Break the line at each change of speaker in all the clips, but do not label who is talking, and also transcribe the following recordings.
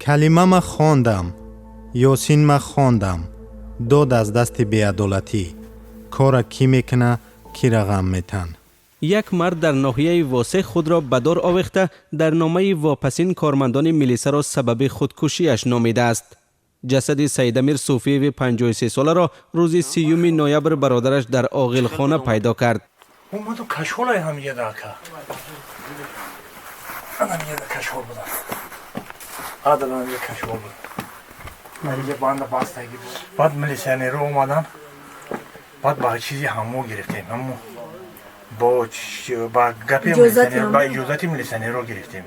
Калимама хондам, Ёсинма хондам, дод аз дасти беадолатӣ. Кора кӣ мекуна, кира ғам метан.
Як мард дар ноҳияи Восеъ худро ба дор овехта, дар номаи вопасин кормандони милисаро сабаби худкушиаш номидааст. Ҷасади Саидамир Суфиеви 53 соларо рӯзи 30 ноябр бародараш дар оғилхона пайдо кард.
Омаду кашолай ҳамиҷада, ака, ҳамиҷада кашол будам, адал ҳамиҷа кашол буд, ҳамиҷа банда бастагӣ буд. Баъд милиционеро омадан, баъд ба чизи ҳамо гирифтем, ҳамо бо ба гапи, ба иҷозати милиционеро гирифтем.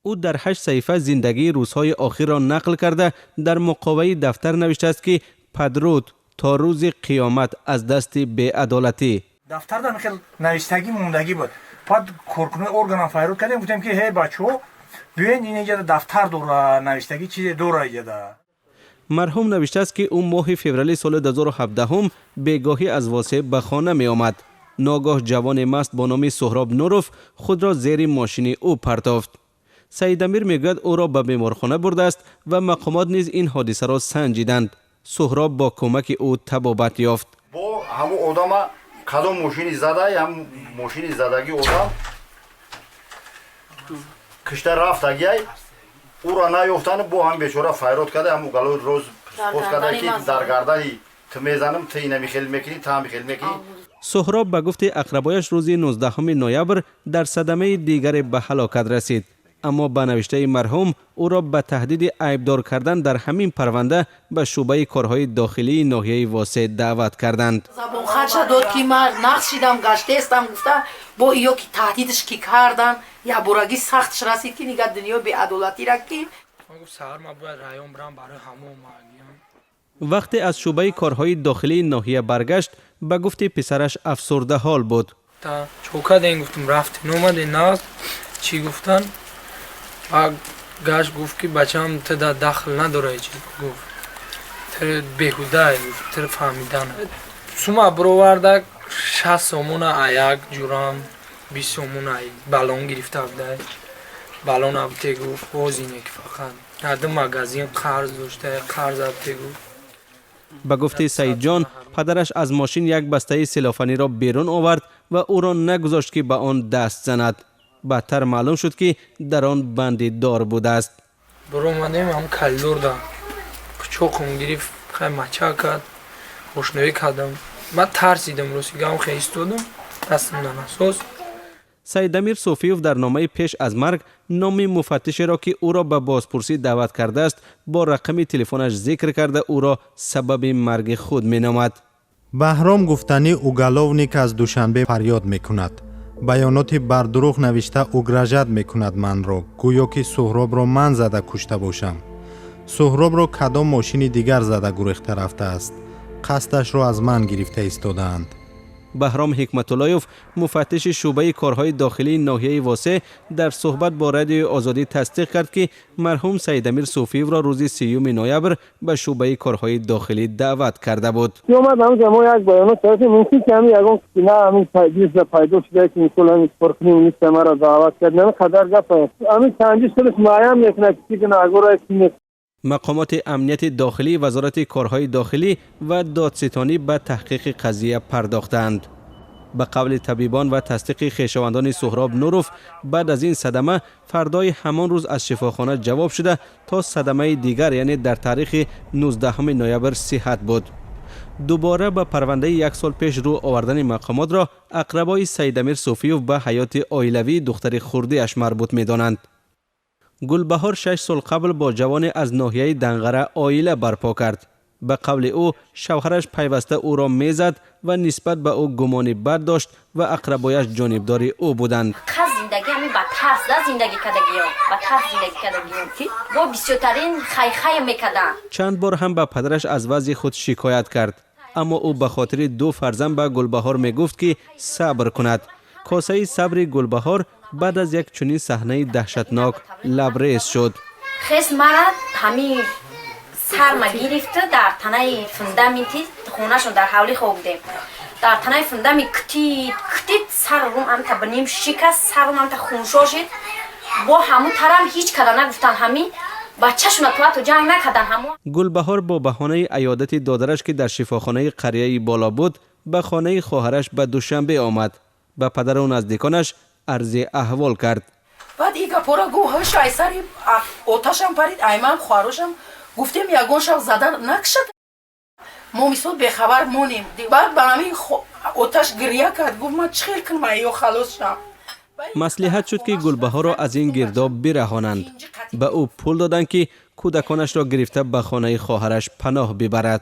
Ӯ дар 8 саҳифа зиндагии рӯзҳои охирро нақл карда, дар муқоваи дафтар навиштааст, ки падруд то рӯзи қиёмат аз дасти беадолатӣ.
Дафтар дар хел навиштагӣ мондагӣ буд. Баъд коркунои органам файрод кардем, гуфтем, ки ҳей, бачаҳо, биёен, ин иҷада дафтар дора, навиштагӣ чизе дора иҷада.
Марҳум навиштааст, ки ӯ моҳи феврали соли 2017 бегоҳӣ аз Восеъ ба хона меомад. Ногоҳ ҷавоне маст бо номи Суҳроб Нуров худро зери мошини ӯ партофт. Саидамир мегӯяд, ӯро ба беморхона бурдааст ва мақомот низ ин ҳодисаро санҷиданд. Суҳроб бо кӯмаки ӯ табобат ёфт.
Бо ҳамун одама кадом мошини задай, ҳам мошини задагӣ одам кишта рафтагиай, ӯро наёфтани, бо ҳам бечора файрод карда, ҳамун галои роз поз карда, ки дар гардани ту мезанам, ту инами хел мекунӣ, ту ҳами хел мекунӣ.
Суҳроб, ба гуфти ақрабояш, рӯзи 19 ноябр дар садамаи дигаре ба ҳалокат расид. Аммо ба навиштаи марҳум, ӯро ба таҳдиди айбдор кардан дар ҳамин парванда ба шӯъбаи корҳои дохилии ноҳияи Восеъ даъват карданд.
Забонхарча дод, ки ман нақш шидам, гаштаестам, гуфта, бо иё ки таҳдидш ки кардан, якборагӣ сахтш расид, ки нига дунё беадолатира ки.
Саҳар ма бояд район бирам барои ҳамон магиям.
Вақте аз шӯъбаи корҳои дохилии ноҳия баргашт, ба гуфти писараш, афсурдаҳол буд.
Та чо кардем, гуфтум, рафтем, омадем, нағз чӣ гуфтан. Ба гашт, гуфт, ки бачаам, ту да дахл надора, чиз гуфт, ту беҳуда гуфт, ту фаҳмидан. Сума бироварда, 60 сомона аяк ҷурам, 20 сомона балон гирифта будай, балон абте, гуфт, озине ки фақат ҳарду магазин қарз дошта, қарз абте, гуфт.
Ба гуфти Саидҷон, падараш аз мошин як бастаи селофаниро берун овард ва ӯро нагузошт, ки ба он даст занад. Баъдтар маълум шуд, ки дар он банди дор будааст.
Биромадем, ҳам коридорда пучоқум гирифт, хай мача кард, ошноӣ кардам, ман тарсидам, рости гам, хе истодам, дастам дар насос.
Саидамир Суфиев дар номаи пеш аз марг номи муфаттишеро, ки ӯро ба бозпурсӣ даъват кардааст, бо рақами телефонаш зикр карда, ӯро сабаби марги худ меномад.
Баҳром гуфтанӣ уголовник аз Душанбе фарёд мекунад, баёноти бардурӯғ навишта, угрожать мекунад манро, гӯё ки Суҳробро ман зада кушта бошам. Суҳробро кадом мошини дигар зада гурехта рафтааст, қасдашро аз ман гирифта истодаанд.
Баҳром Ҳикматуллоев, муфаттиши шӯъбаи корҳои дохилии ноҳияи Восеъ, дар суҳбат бо Радиои Озодӣ тасдиқ кард, ки марҳум Саидамир Суфиевро рӯзи 30 ноябр ба шӯъбаи корҳои дохилӣ даъват карда буд.
Омад ҳамҷа, мо як баёнот додем, мумкин ки ҳамин ягон на ҳамин пайдо пайдо шуда, ки мисол ҳамин коркуни милиса маро даъват кард. Ҳамин қадар гап, ҳамин санҷиш худаш муайян мекунад, ки гунаҳгор ки нест.
Мақомоти амнияти дохилӣ, Вазорати корҳои дохилӣ ва додситонӣ ба таҳқиқи қазия пардохтаанд. Ба қавли табибон ва тасдиқи хешовандони Суҳроб Нуров, баъд аз ин садама фардои ҳамон рӯз аз шифохона ҷавоб шуда, то садамаи дигар, яъне дар таърихи 19 ноябр, сиҳат буд. Дубора ба парвандаи як сол пеш рӯ овардани мақомотро ақрабои Саидамир Суфиев ба ҳаёти оилавии духтари хурдиаш марбут медонанд. Гулбаҳор 6 сол қабл бо ҷавоне аз ноҳияи Данғара оила барпо кард. Ба қавли ӯ, шавҳараш пайваста ӯро мезад ва нисбат ба ӯ гумони бад дошт ва ақрабояш ҷонибдори ӯ буданд.
Қаз зиндагӣ ҳамин ба тарс да зиндагӣ кардагиём, ба тарс зиндагӣ кардагиём, бо бисёртарин хайхай мекарданд.
Чанд бор ҳам ба падараш аз вазъи худ шикоят кард, аммо ӯ ба хотири ду фарзанд ба Гулбаҳор мегуфт, ки сабр кунад. Косаи сабри Гулбаҳор баъд аз як чунин саҳнаи даҳшатнок лабрез шуд.
Хес мара ҳамин сарма гирифта, дар танаи фундаменти хонашон, дар ҳавлӣ хоб будем, дар танаи фундамент кутид, кутид, саррум амта ба ним шикаст, саррум амта хуншо шид. Бо ҳамун тарам ҳеҷ када нагуфтан, ҳамин. Бачашуна то ҳатто ҷанг накардан ҳамо.
Гулбаҳор бо баҳонаи аёдати додараш, ки дар шифохонаи қарияи боло буд, ба хонаи хоҳараш ба Душанбе омад. Ба падару наздиконаш арзи аҳвол кард.
Баъд и гапора гуфт, ҳуш ай сари оташам парид, аймам хоҳарошам гуфтем, ягон шав зада накушад, мо мисол бехабар монем. Баъд ба ҳамин оташ гирья кард, гуфт: «Ман чӣ хел кунам, ё халос шам?»
Маслиҳат шуд, ки Гулбаҳорро аз ин гирдоб бираҳонанд. Ба ӯ пул доданд, ки кӯдаконашро гирифта ба хонаи хоҳараш паноҳ бибарад.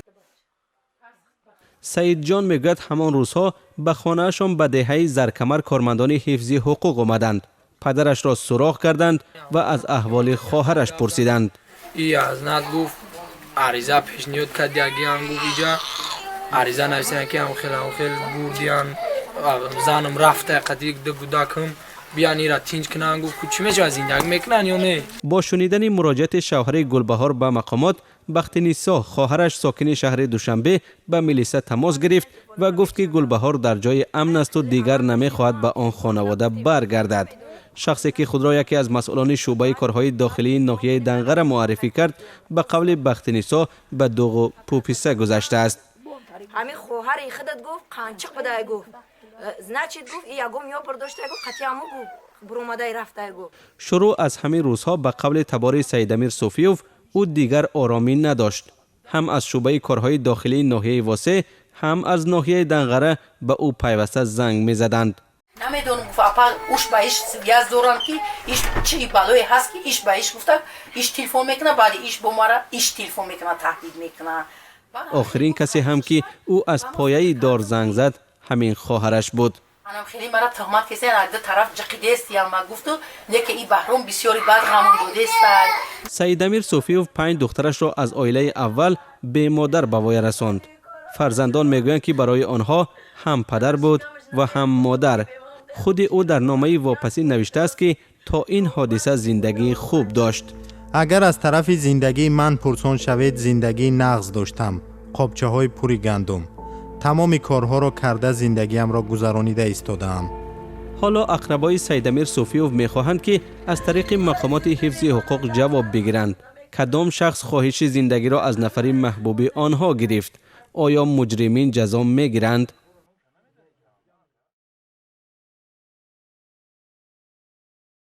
Саидҷон мегӯяд, ҳамон рӯзҳо ба хонаашон ба деҳаи Заркамар кормандони ҳифзи ҳуқуқ омаданд, падарашро суроғ карданд ва аз аҳволи хоҳараш пурсиданд.
И азнат гуфт, ариза пешниҳод кард, ягиам гуфт, иҷа ариза нависанд, ки ҳамхел ҳамхел бурдиян, занам рафта қади гудакам, биян ира тинҷ кунанд. Гуфт, чӣ мешавад, зиндагӣ мекунанд ё не?
Бо шунидани муроҷиати шавҳари Гулбаҳор ба мақомот, Бахтинисо, хоҳараш, сокини шаҳри Душанбе, ба милиса тамос гирифт ва гуфт, ки Гулбаҳор дар ҷои амн асту дигар намехоҳад ба он хонавода баргардад. Шахсе, ки худро яке аз масъулони шӯъбаи корҳои дохилии ноҳияи Данғара муаррифӣ кард, ба қавли Бахтинисо, ба дуғу пӯписа гузаштааст.
Ҳамин хоҳари худат, гуфт, қанчиқ будай, гуфт, значит, гуфт, и ягом ё бардоштай, гуфт, қатиаму, гуфт, буромадай рафтай, гуфт.
Шурӯъ аз ҳамин рӯзҳо, ба қавли табори Саидамир Суфиёв, ӯ дигар оромӣ надошт. Ҳам аз шӯъбаи корҳои дохилии ноҳияи Восеъ, ҳам аз ноҳияи Данғара ба ӯ пайваста занг мезаданд.
Намедонам, гуфт, апа, уш ба иш связь дорам, ки иш чӣ балое ҳаст, ки иш ба иш гуфта, иш телефон мекуна, баъди иш бо мара иш телефон мекуна, таҳдид мекуна.
Охирин касе ҳам, ки ӯ аз пояи дор занг зад, ҳамин хоҳараш буд.
Анам хеле мара туҳмат кесен, аз ду тараф ҷиқидестиям, ма гуфту неке и Баҳром бисёри бад ғамон додестай.
Саидамир Суфиёв панҷ духтарашро аз оилаи аввал бемодар ба воя расонд. Фарзандон мегӯянд, ки барои онҳо ҳам падар буд ва ҳам модар. Худи ӯ дар номаи вопасӣ навиштааст, ки то ин ҳодиса зиндагии хуб дошт.
Агар аз тарафи зиндагии ман пурсон шавед, зиндагии нағз доштам. Қобчаҳои пури гандум, тамоми корҳоро карда, зиндагиамро гузаронида истодаам.
Ҳоло ақрабои Саидамир Суфиёв мехоҳанд, ки аз тариқи мақомоти ҳифзи ҳуқуқ ҷавоб бигиранд: кадом шахс хоҳиши зиндагиро аз нафари маҳбуби онҳо гирифт? Оё муҷримин ҷазо мегиранд?